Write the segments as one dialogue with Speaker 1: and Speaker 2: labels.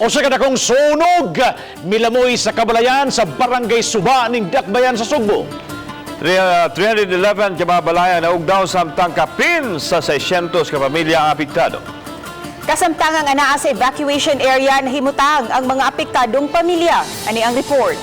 Speaker 1: Usa ka dakong sunog milamoy sa kabalayan sa Barangay Suba ning Dakbayan sa Sugbo.
Speaker 2: 311 ka mga balay ang naugdaw samtang kapin sa 600 ka pamilya ang apektado.
Speaker 3: Kasamtangang anaa sa evacuation area, nahimutang ang mga apektadong pamilya. Ani ang report.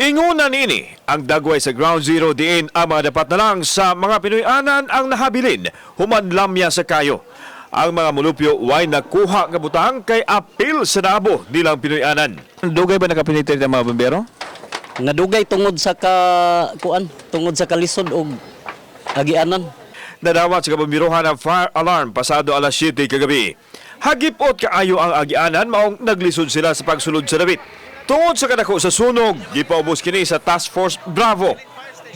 Speaker 2: Inguna nini ang dagway sa Ground Zero diin ang mga dapat na lang sa mga Pinoy-anan ang nahabilin human lamya sa kayo. Ang mga mulupyo way nakuha nga butang kay apil sa naabo nilang Pinoy-anan.
Speaker 4: Dugay ba nakapenetrate ang mga bombero?
Speaker 5: Nadugay tungod sa ka kuan, tungod sa kalisod og agianan.
Speaker 2: Nadawat sa kabombirohan ang fire alarm pasado alas 7 kagabi. Hagipot kaayo ang agianan maong naglisod sila sa pagsulod sa dapit. Tungod sa kadako sa sunog, gipaubos kini sa Task Force Bravo.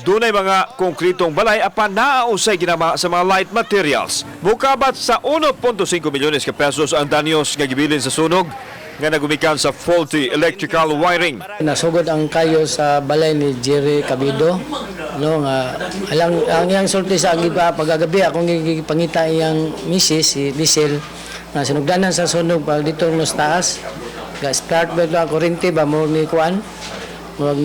Speaker 2: Dunay mga konkritong balay apan naausay ginama sa mga light materials. Mukabat sa 1.5 milyones ka pesos ang danyos nga gibilin sa sunog nga nagumikan sa faulty electrical wiring.
Speaker 6: Nasugod ang kayo sa balay ni Jerry Cabido, no, nga alang ang iyang sulti sa agiba pagagabi akong gipangita iyang misis si Lisel na sinugdanan sa sunog pag dito nos taas ga start ba ang kuryente ba mo ni kuan murag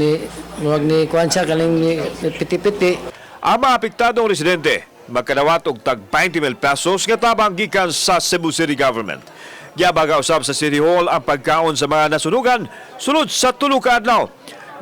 Speaker 6: ni kuan siya kaning ni piti-piti.
Speaker 2: Ang mga apektadong residente magkadawat og tag 20 mil pesos nga tabang gikan sa Cebu City Government. Giabaga usab sa City Hall ang pagkaon sa mga nasunugan sulod sa 3 ka adlaw.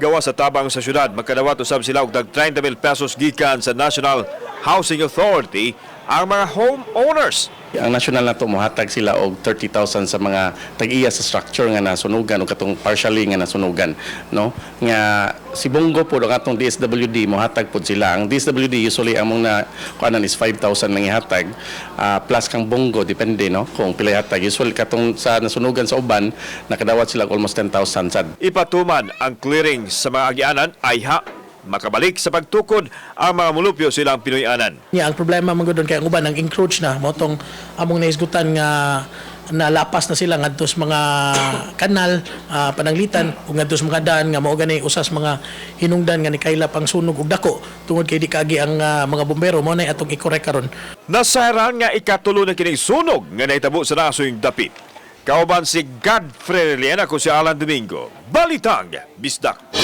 Speaker 2: Gawa sa tabang sa syudad, magkadawat usab sila og tag 30 mil pesos gikan sa National Housing Authority ang mga homeowners.
Speaker 7: Ang national na to mohatag sila og 30,000 sa mga tag-iya sa structure nga nasunugan o katong partially nga nasunugan, no, nga si Bongo po ang atong DSWD mohatag pod sila. Ang DSWD usually among na kuanan is 5,000 lang ihatag, plus kang Bongo, depende, no, kung pila ihatag. Usually katong sa nasunugan sa uban nakadawat sila og almost 10,000 sad.
Speaker 2: Ipatuman ang clearing sa mga agianan ay ha makabalik sa pagtukod ang mga mulupyo silang Pinoy-anan.
Speaker 8: Nya ang problema man gud kay ang uban ang encroach na mao tong among nahisgutan nga nalapas na sila ngadto sa mga kanal, pananglitan ug ngadto sa mga daan nga mao gani usas mga hinungdan nga nikaylap ang sunog og dako tungod kay di kaagi ang mga bombero. Mao nay atong i-correct karon.
Speaker 2: Nasairan nga ikatulo na kining sunog nga nahitabo sa nasoyng dapit. Kauban si Godfrey Reliena, ako si Alan Domingo. Balitang Bisdak.